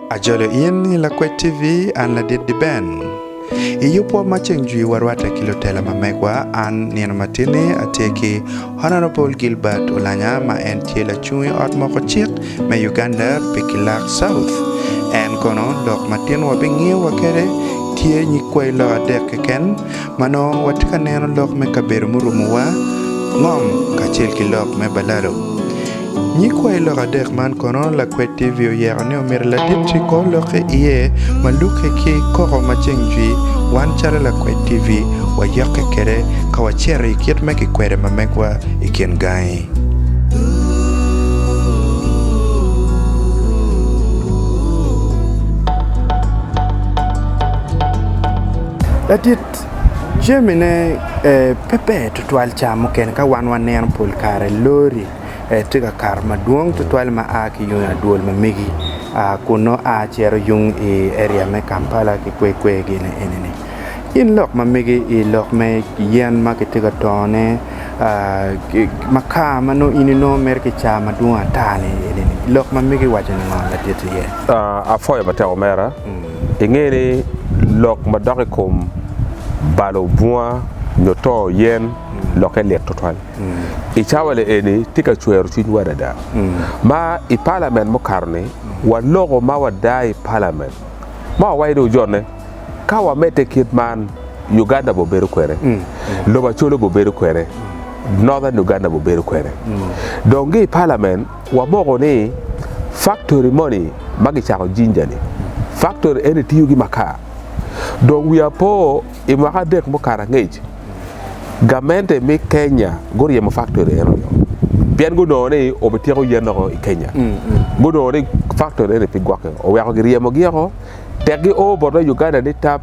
Ajolo in i Lakwec TV, an ladit Diben. I yubwa ma ceng jwi warwatte ki lutela ma megwa, an nino matinni atye ki Honourable Gilbert Olanya ma en tye lacung i ot moko cik me Uganda pi Kilak South. En kono lok matin wabingiyo wa kwede tye nyig kwai lok adek keken ma nongo watye ka neno lok me kabedo murumowa, ngom kacel ki lok me balalo. Nyig kwai lok adek man kono Lakwed TV oyeko ni omyero ladit-ti kor lokke iye ma lukke ki koko ma ceng jwi wan calo Lakwed TV wayokke kwede ka wacito i kit me kikwede ma megwa i kin gangi. Ladit, jamine pe ber tutwal ca mukene ka wan waneno pol kare lori tye ka kato madwong tutwal ma a ki yung adwol ma megi kun nongo a cito yung i area me Kampala ki kwe kwe gini enini. In lok ma megi i lok me yen ma kitye ka tongone makar ma nongo in inongo mere ki caa madwong ata ni enini lok ma megi iwaco ni ngo ladit iye? Apwoyo matek omera, inge ni lok madok i kom balo bunga nyo tongo yen lokke lit tutwal. I cawa-ni eni tye ka cwero cwinywa adada ma i palament mukato-ni waloko ma wada i palament ma wawaco ni ojone ka wamedde kit man Uganda bobedo kwene, lobo Acholi bobedo kwene, Northern Uganda bobedo kwene. Dong ki i palament wamoko ni factory moni ma gicako Jinja-ni factory eni tiyo ki makar dong wiya po i mwaka adek mukato angec Gamente me Kenya guryemo faktori eno nio pien gunongo ni obityeko yen oko i Kenya. Gunongo ni faktori eni pe gwokke oweko giryemogi oko tek gio bot me Uganda ni tap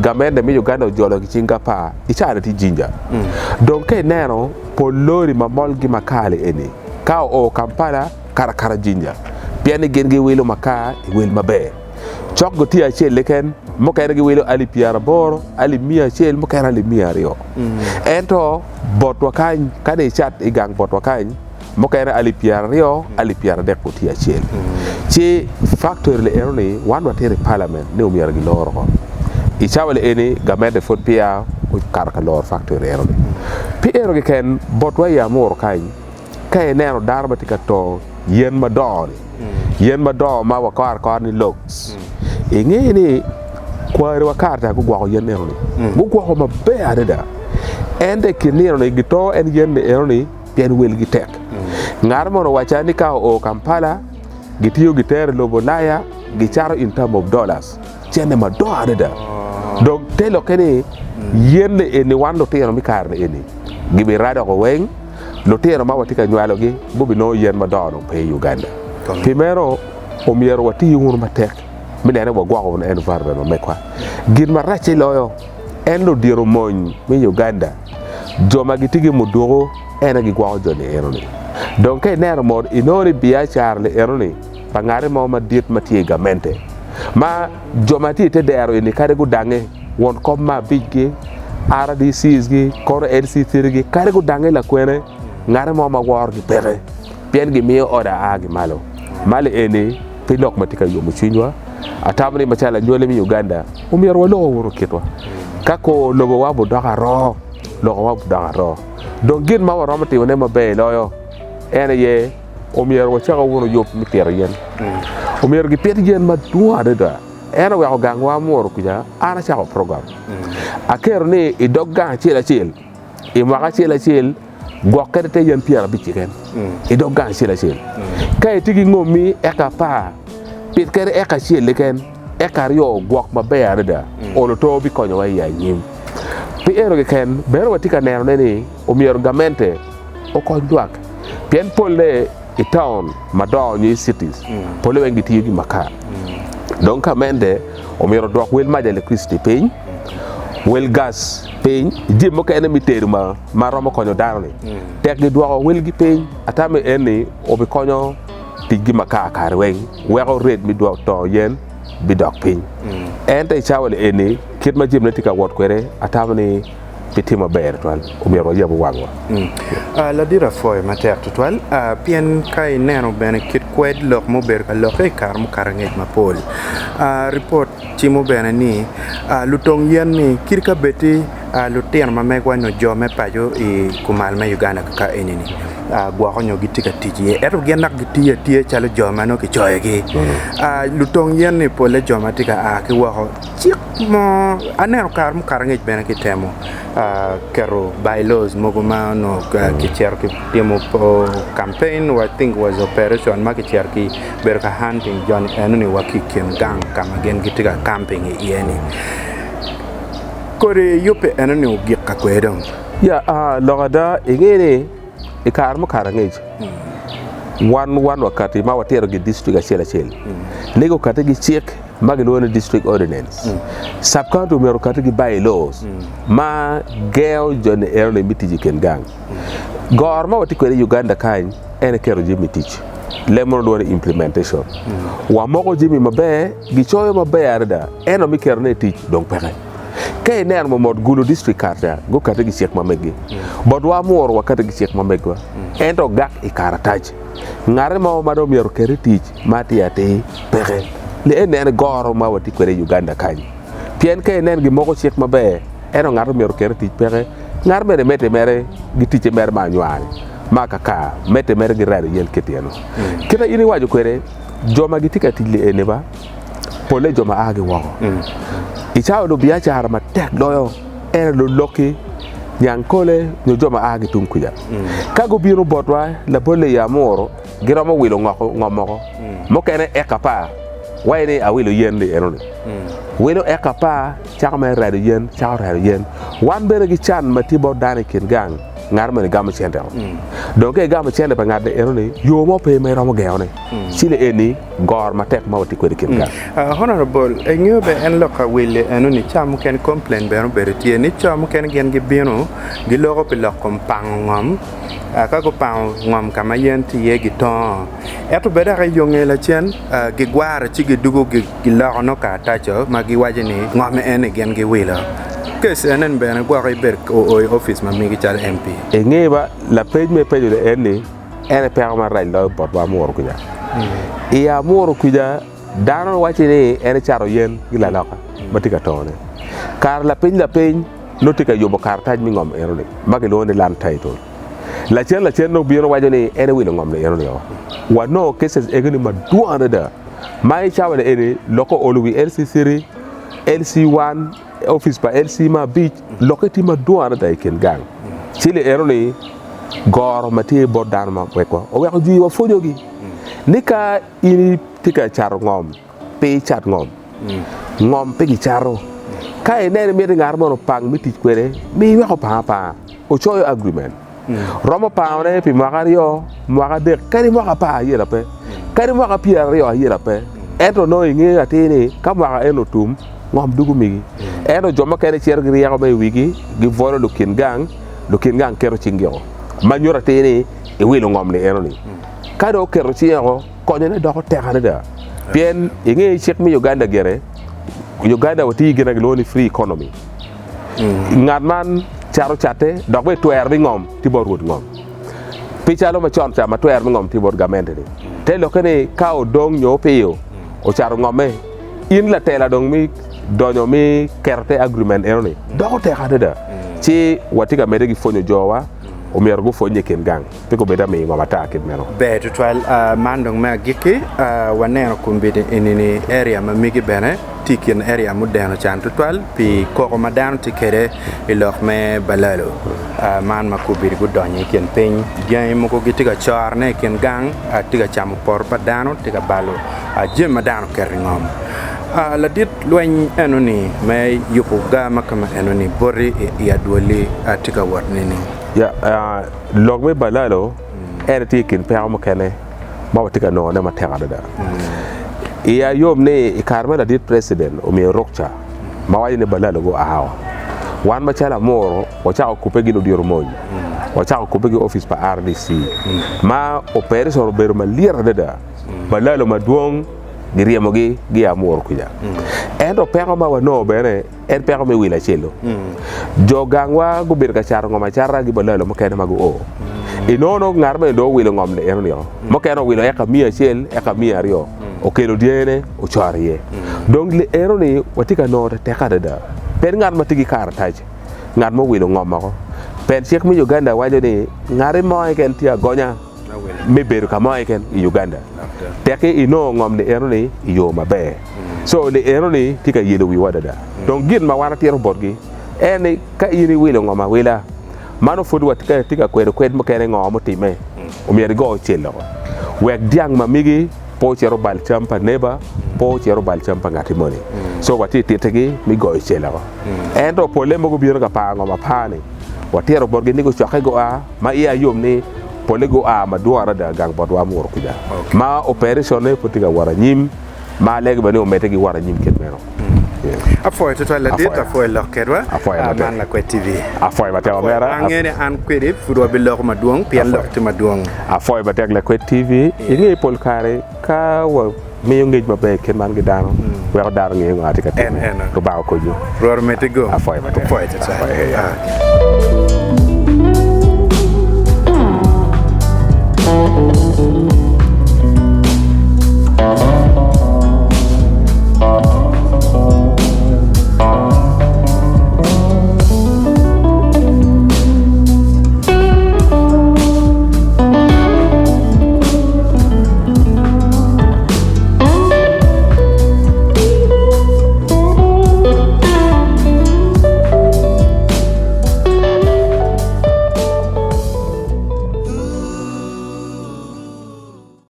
gamente me Uganda ojolo ki cing apar i caa-ni tye Jinja. Dong ka ineno pol lori ma molgi makar-li eni ka oo Kampala karakara Jinja pien ni gin giwilo makar i wel maber. Cok gutiyo acel keken, mukene giwilo alip pyeraboro, alip miya acel, mukene alip miya aryo. Ento botwa kany, ka ni icat i gang botwa kany, mukene alip pyeraryo, alip pyeradek gutiyo acel. Ci factory li eno ni wan watito i parliament ni omyero gilor oko. I cawa li eni gamente pud peya okato ka loro factory eno ni. Pi eno keken botwa i Amuru kany, Ka ineno dano ma tye ka tongo yen madongo-ni, yen madongo ma wakoro akora ni logs, inge ni kwariwa kare ca gugwoko yen eno-ni, gugwoko maber adada. Ento i kin nino-ni gitongo en yen-ni eno-ni pien welgi tek. Ngat mo owacca ni ka oo Kampala, gitiyo gitero i lobo Ulaya, gicato in term of dollars, cente madongo adada. Dong te lokke ni yen-ni eni wan lutino me kare-ni eni gibirado oko weng. Lutino ma watye ka nywalogi gubinongo yen madongo dong pe i Uganda. Pi meno, omyero wati wunu matek me neno ni wagwoko wunu environment ma megwa. Gin maracce loyo en ludito mony me Uganda, jo ma gitye ki muduku en aye gigwoko joni enoni. Dong ka ineno mot inongo ni biacara li enoni pa ngati mo madit ma tye i gamente ma jo ma tye i te dero eni kadi gudange Won kom me abicgi, RDCs-gi, kono LC3-gi, kadi gudange lakwene, ngate mo ma worogi peke, pien gimiyo oda a ki malo. Mali eni pe lok ma tye ka yomo cwinywa. Atamo ni macalo anywali me Uganda, omyero waloko wunu kitwa. Ka kor lobowa obudoko aroo, lokowa obudoko aroo. Dong gin ma waromo timone maber loyo en aye omyero wacako wunu yub me pito yen. Omyero gipit yen madwong adada. En oweko gangwa muro kuca, an acako program. Aketo ni i dog gang acel acel, i mwaka acel acel, gwok kadi te yen pyerabic keken i dog gang acel acel. Ka itye ki ngommi eka apar, pit kadi eka acel keken, eka aryo gwok maber adada, olo to bikonyowa i anyim. Pi eno keken, bene watye ka nenone ni omyero gamente okony lwak, pien polle I taun madongo nyo i cities, pole weng gitiyo ki makar. Dong gamente omyero odwok wel mac electricity piny, wel gas piny, jami mukene me tedo ma romo konyo dano-ni tek gidwoko welgi piny. Atamo ni eni obikonyo tic ki makar kare weng weko rate me tongo yen bidok piny. Ento i cawa-ni eni kit ma jamine tye ka wot kwede atamo ni Pe tye maber twatwal, omyero wayabu wangwa. Ladit apwoyo matek tutwal pien ka ineno bene kit. kwed lok ma obedo ka lokke i kare mukato angec mapol. Ripot cimo bene ni lutong yen ni kadi ka bed ni lutino ma megwa nyo jo me paco i kumal me Uganda kaka eni-ni gwoko nyo gitye ka tic iye ento gin dok gitiyo atiya calo jo ma nongo kicoyogi. Lutong yen ni polle jo ma tye ka a ki woko cik mo aneno kare mukato angec bene kitemo keto by-laws mogo ma onongo kicito kitimo campaign I think was operation ma kicito ki bedo ka hunting joni enoni wa ki i kin gang ka ma gin gitye ka camping iye-ni. Kodi yubbe enoni ogik ka kwede dong? Ya, lok ada, inge ni i kare mukato angec, wan wan wakati ma watito ki dictrict acel acel ni gukati ki cik ma gilwongo ni District Ordinance. Sub county omyero okati ki by-laws ma gengo joni enoni me tic i kin gang. Goro ma watye kwede i Uganda kany en aye keto jami i tic. Leb mono lwongo ni implementation. Wamoko jami maber, gicoyo maber adada ento me ketone i tic dong peke. Ka ineno momot Gulu District kar ca gukati ki cik ma meggi. Botwa Amuru wakati ki cik ma megwa ento gak i karatac. Ngate mo ma dong myero oket i tic ma atir atir peke. Li eni en goro ma watye kwede i Uganda kany. Pien ka inen gimoko cik maber, ento ngat myero oket i tic peke. Ngat mene medde mere gi ticce mere ma anywar-ni, ma kakar, medde mere gi rado yen kit eno. Kit ma in iwaco kwede, jo ma gitye ka tic li eni ba, polle jo ma a ki woko. I cawa lubiacara matek loyo en aye luloki, nyangkole nyo jo ma a ki tung kuca. Ka gubino botwa, labolle i Amuru, giromo wilo ngom moko, mukene eka apar, waci ni awilo yen li enoni. Wilo eka apar, cako mere rado yen, cako rado yen. Wan bene ki can ma tye bot dano i kin gang, ngat moni gamo cente o. Dong ka igamo cente pa ngat enoni, yo mo pe ma iromo gengone. Ci li eni goro matek ma watye kwede i kin gang. Honourable, ingeyo bene en lok ka wili enoni ca mukene complain bene obedo tye ni co mukene gin gibino giloko pi lok kom pango ngom Ka gupango ngom ka ma yen tye iye gitongo, ento bed dok i yo nge lacen gigwaro ci gidwogo giloko nongo karataco ma giwaco ni ngom eni gin giwilo. Kes ene-ni bene gwoko ibedo oo i opic ma megi calo MP. Inge ba, lapeny ma ipenyo-ni en ni, En aye peko marac loyo botwa Amuru kuca. I Amuru kuca, dano wacci ni en ecato yen ki laloka ma tye ka tone. Kare lapiny lapiny, nongo tye ka yubo karatac me ngom enoni ma kilwongo ni land title. Lacen lacen nongo bino waco ni en ewilo ngom ni enoni o. Wanongo cases egoni madwong adada ma i cawa ni eni lokke oolo wi LC city, LC one, office pa LC me abic, lokke tye madwong adada i kin gang. Ci li enoni goro ma tye bot dano ma wekwa oweko jwi wapwonyogi ni ka in itye ka cato ngom pe icat ngom. Ngom pe gicato. Ka ineno imito ngat moni opang me tic kwede, mi iwek opang apanga. Ocoyo agreement. Romo pangone pi mwaka aryo, mwaka adek, kadi mwaka apar ayela pe, kadi mwaka pyeraryo ayela pe. Ento nongo ingeyo atir ni ka mwaka eno otum, ngom dugo migi. Ento jo mukene cito ki ryeko ma i wigi, gibwolo lukin gang, lukin gang keto cinggi-o, ma nyuto atir ni iwilo ngom-ni enoni. Ka dong oketo cinge oko, konyone doko tek adada pien inge cik me Uganda gire, Uganda watye ki gin ma gilwongo ni free economy. Ngat man cato catte dok bene twero me ngom tye bot rwod ngom. Pe calo macon ca ma twero me ngom tye bot gamente-ni. Te lokke ni ka odong nyo opiyo ocato ngomme, in latela dong me donyo me keto te agreement enoni doko tek adada. Ci watye ka medde ki pwonyo jowa omyero gupwonnye i kin gang. Pe gubed amiyo ngom ata kit meno. Ber tutwal. Man dong me agikki, waneno kombeddi eni-ni area ma megi bene tye i kin area mudeno can tutwal pi koko ma dano tye kwede i lok me balalo man ma kombeddi gudonyo i kin piny. Dyangi mogo gitye ka corone i kin gang, tye ka camo poto pa dano, tye ka balo jami ma dano oketo i ngom. Ladit lweny enoni me yubo gar ma kama enoni boti i adwoli tye ka wot nining? Lok me balalo en aye tye i kin peko mukene ma watye ka nongone matek adada. Iya yom ni i kare ma ladit president omiyo rukca ma waco ni balalo gua o, wan macalo Amuru wacako kubbe ki ludito mony, wacako kubbe ki opic pa RDC ma operation obedo malyet adada, balalo madwong giryemogi gia Amuru kuca. Ento peko ma wanongo bene En peko me wil acel-lu. Jo gangwa gubedo ka cato ngom acata ki balalo mukene ma guo. Inongo nongo ngat moni dong owilo ngom ni eno nio. Mukene owilo eka miya acel, eka miya aryo, okelo dyangine ocoro iye. Dong li eno ni watye ka nongo tetek adada. Pien ngat ma tye ki karatac, ngat ma owilo ngom woko. Pien cik me Uganda waco ni ngati mo keken tye agonya me bedo ka mo keken i Uganda tekki inongo ngom li eno ni i yo maber. Co li eno ni tye ka yelo wiwa adada. Dong gin ma wan atito botgi en ni ka in iwilo ngom awila, mano pud watye ka kwedo kwed mukene ngo mutimme, omyero igo cel woko wek dyang ma migi pe ocit obal cam pa neba, pe ocit obal cam pa ngati moni. Co watye titigi me goyo cel woko. Ento polle ma gubino ka paro ngom apar-ni, watito botgi ni gucokke gua ma iya yom ni polle gua madwong adada gang botwa muto kuca ma opereconne pud tye ka wot anyim ma alego bene ni omedde ki wot anyim kit meno. Apwoyo tutwal ladit, Apwoyo. apwoyo lok kedwa. Apwoyo Ah, matek. Man Lakwed TV. Apwoyo matek Apwoyo. omera. Angeyo ni an kwedi pud wabiloko madwong pien Apwoyo. lok tye madwong. Apwoyo matek Lakwed TV. Inge pol kare ka wamiyo ngec maber kit man ki dano, weko dano ngeyo ngo atye ka En timo. eno. Lubanga okonyi. Rwot omeddi gum. Apwoyo matek. Apwoyo tutwal. Apwoyo, yeah. Ah.